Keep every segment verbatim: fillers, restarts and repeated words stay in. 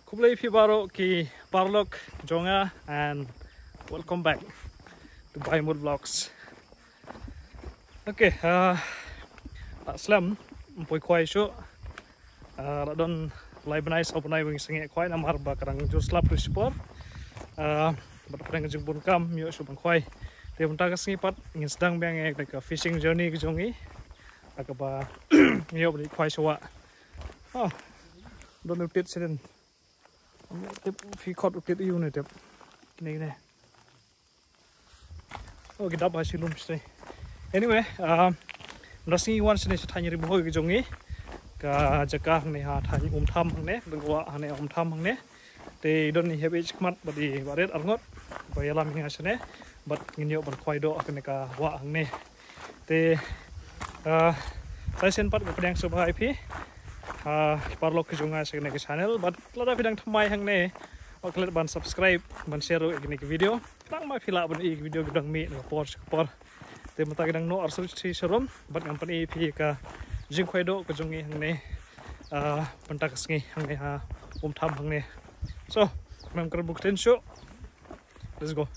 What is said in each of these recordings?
Khublei phi baroh ki paralok jong nga and welcome back to Baimut Vlogs. Okay, uh, la slem ym poi khwai shuh. Uh, la don lai bnai saw bnai ba ngin sa ngeh khwai namar ba ka dang jur slap ruh shipor. Uh, bad pdeng ka jingbun kam ym ïoh shuh ban khwai. Te mynta ka sngi pat ngin sdang biang ïa ka fishing journey ka jong ngi. Ha kaba ngi ïoh ban ïa khwai shuwa. Oh, don u tit siden. Tip phi khot u tit ïa u ne tip. Kine kine. Oh, ki dap ha shi lum sdei. Anyway, um, mynta sngi wan shane sha thaiñ Ri Bhoi ka jong ngi. Ka jaka hangne ha thaiñ Umtham hangne, dang wah hangne Umtham hangne. Te don i hep i khmat bad i ba ret arngut. Ba ïalam ïa nga shane bad ngin ïoh ban khwai doh ha kane ka wah hangne. Te, ah, sa shisien pat nga pdiang sngewbha ïa phi, ah, ki paralok ki jong nga sha kane ka channel bad lada phi dang thymmai hangne, wat klet ban subscribe, ban share ruh ïa kine ki video. Tang ma phi lah ban ïohi ki video ki dang mih na ka por sha ka por. Te mynta ki dang noh arphew shi sharum bad ngan pyni ïa phi ka jingkhwai doh ka jong ngi hangne, ah, mynta ka sngi hangne ha Umtham hangne. So, mem kren bun ktien shuh. Let's go.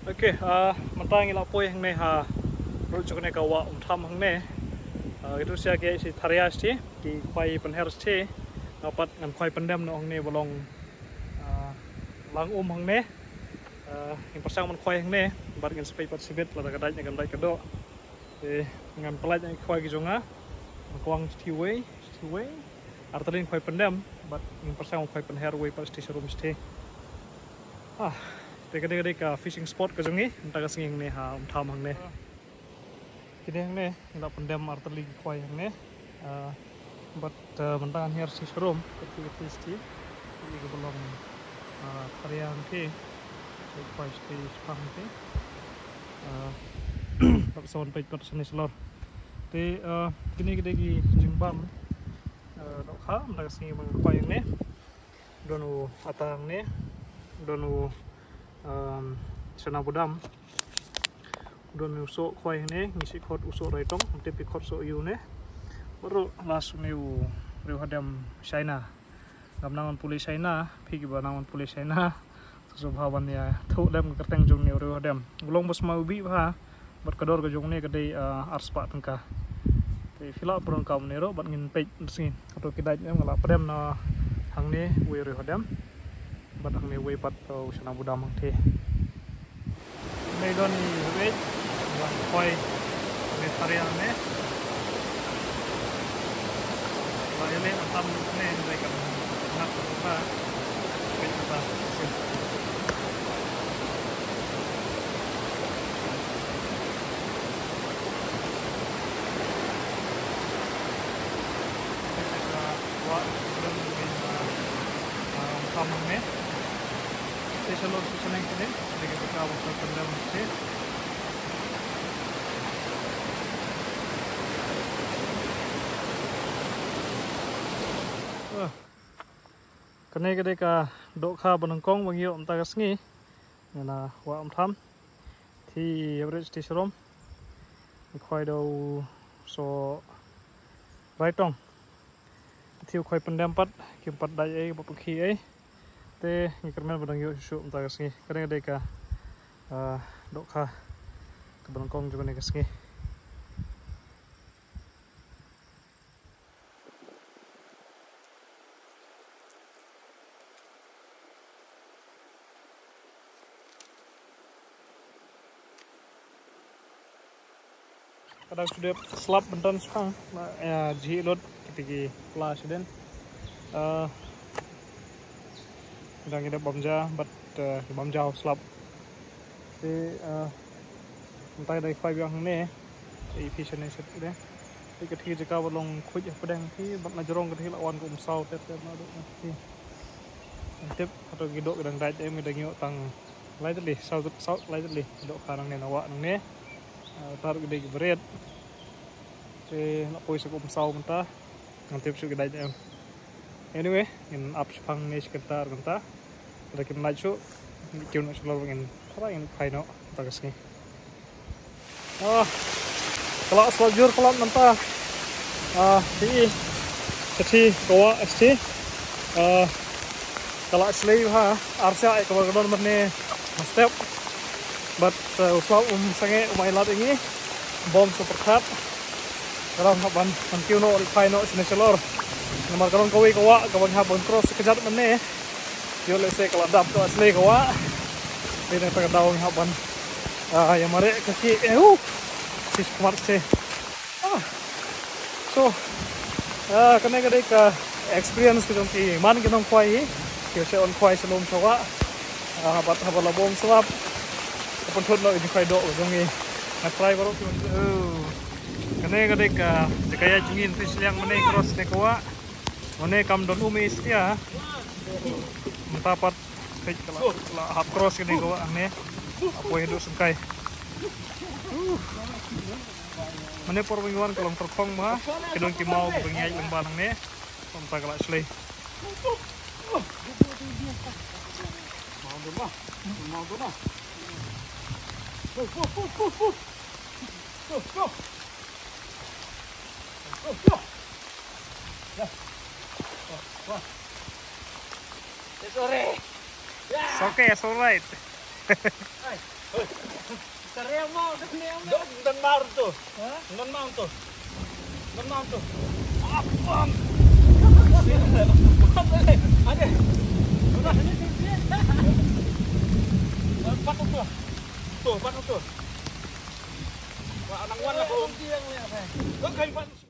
Okay, ah, mynta ngi la poi hangne ha ruh jong kane ka wah Umtham hangne. Ah, itu sia ki shi tharia shi, ki khwai pynher shi, nga pat ngan khwai pyndem noh hangne ba long, ah, lang um hangne. Ah, ngin pyrshang ban khwai hangne, bad ngin sa peit pat shibit lada ka dait ne kam dait ka doh. Te ngan pyllait ïa ki khwai ki jong nga. Ngan kwang shithi wei, shithi wei. Ar tylli ngin khwai pyndem bad ngin pyrshang ban khwai pynher wei pat shithi sharum shithi. Ah, te ka dei ka dei ka fishing spot ka jong ngi mynta ka sngi hangne ha Umtham hangne. Kine hangne ngi la pyndem ar tylli ki khwai hangne. Ah, bad, ah, mynta ngan hiar shi sharum, kati kati sti. Kati ka ba long, ah, tharia hangti. Shi khwai sti shipang hangti. Ah, bad sa wan peit pat shane shalor. Te, ah, kine ki dei ki jingbam, ah, dohkha mynta ka sngi ba ngi khwai hangne. Don u ata hangne. Don u, um, chana budam. Don u soh khwai hangne, ngi shu khot u soh raitong, ym tip phi khot soh aiu ne. Baroh last une u riewhadem China. Ngam nang wan pule China, phi kiba nang wan pule China. Sngewbha ban ïathuh lem ka kyrteng jong une u riewhadem. U long ba sma u bih bha. Bad ka dor ka jong une ka dei, ah, arspah tyngka. Te phi lah pyndonkam une ruh bad ngin peit mynsngi. Hato ki dait ne em, nga la pyndem na hangne wei riewhadem. Bad hangne wei pat, uh, u chana budam hangte. Hangne don i hawei, wan khoi, hangne tharia hangne. Ba ïaleh tam hangne, hynrei kam ngat ruh ka. Peit kata. Peit kata, wah, lem, lem, ah, ah, tam hangne. Te shalor sha shaneng shaneng, te ka baka ba ka pyndem te. Ah. Kane ka dei ka dohkha ba nyngkong ba ngi ïoh mynta ka sngi. Ngi na wah Umtham. Te average te sharum. Ngi khoi da u soh raitong. Te u khoi pyndem pat, kim pat dait ei, kim pat pynkhih ei. Te ngi kyrmen ba dang ïoh shuh shuh mynta ka sngi. Kane ka dei ka, ah, dohkha kaba nyngkong jong kane ka sngi. Ka dang shu dep slap bynta shipang, na, eh, jhieh lut kiti ki pla shadien. Eh, dang ïa dep bam ja, bad, eh, bam ja slap. Te, eh, mynta dei khwai biang hangne. Te phi shane shet de. Te ka thi jaka ba long khuid hapdeng phi, bad na jrong ka thi la wan ka umsaw ter ter na dei na thi. Tip hato ki doh ki dang dait em, ki dang ïoh tang lai tylli, saw, saw lai tylli. Dohkha nangne na wah nangne. Eh, tar ki dei ki bret. Te na poi sa kum saw mynta. Ngan tip shu ki dai em. Anyway, ngin ap shipang ne shi kynta ar kynta. Lada kim lait shuh, ngin kiew noh shalor ba ngin tharai ngin phai noh mynta ka sngi. Ah, ka la slap jur palat mynta. Ah, hi. Ka thi ka wah ka thi. Ah, ka la shlei ha. Ar sha ai ka ba ka don mynne ha step. But uh, u slap um sangeh um ai lad ïa ngi. Bom sa pyrkhat. Ka dang hap ban ban kiew noh ri phai noh shane shalor. Namar ka dang kawei ka wah ka ban hap ban cross ka jait mynne. Ïoh lehse ka la dap ka la shlei ka wah. Te nangta ka daw ngi hap ban ah, ïa mareh ka ki eh uh. Shi khmat shi. Ah. So, ah, kane ka dei ka experience ka jong ki man ki nongkhwai hi. Ki shu wan khwai sha lum sha wah. Ah, bad haba la bom slap, ka pynthut noh ïa ki khwai doh ka jong ngi. Nga try baroh ki. Oh. Kane ka dei ka jaka ïaid jong ngi, nangta shiliang mynne cross ne ka wah. Mynne kam don um ei stia. Mynta pat peit ka la, la hap cross kane ka wah hangne. Hapoi haduh sengkai. Mynne por ba ngi wan ka long tyrkhong ma, ki don ki maw ba ngi ïaid lyngba nangne. Mynta ka la shlei. Maw don ma. Maw don ma. Go, go, go, go, go. Go, go. Go, go. Yeah. Go, go. It's alright. Yeah. It's okay, it's alright. Hey. Hey. Karya mau, dah ni, mau. Don, don mau tu. Ha? Don mau tu. Don mau tu. Apa? Ada. Udah. Patut tu. Tu, patut tu. Wah, anak wan lah, Bung. Dia yang lihat, eh. Kau kain patut.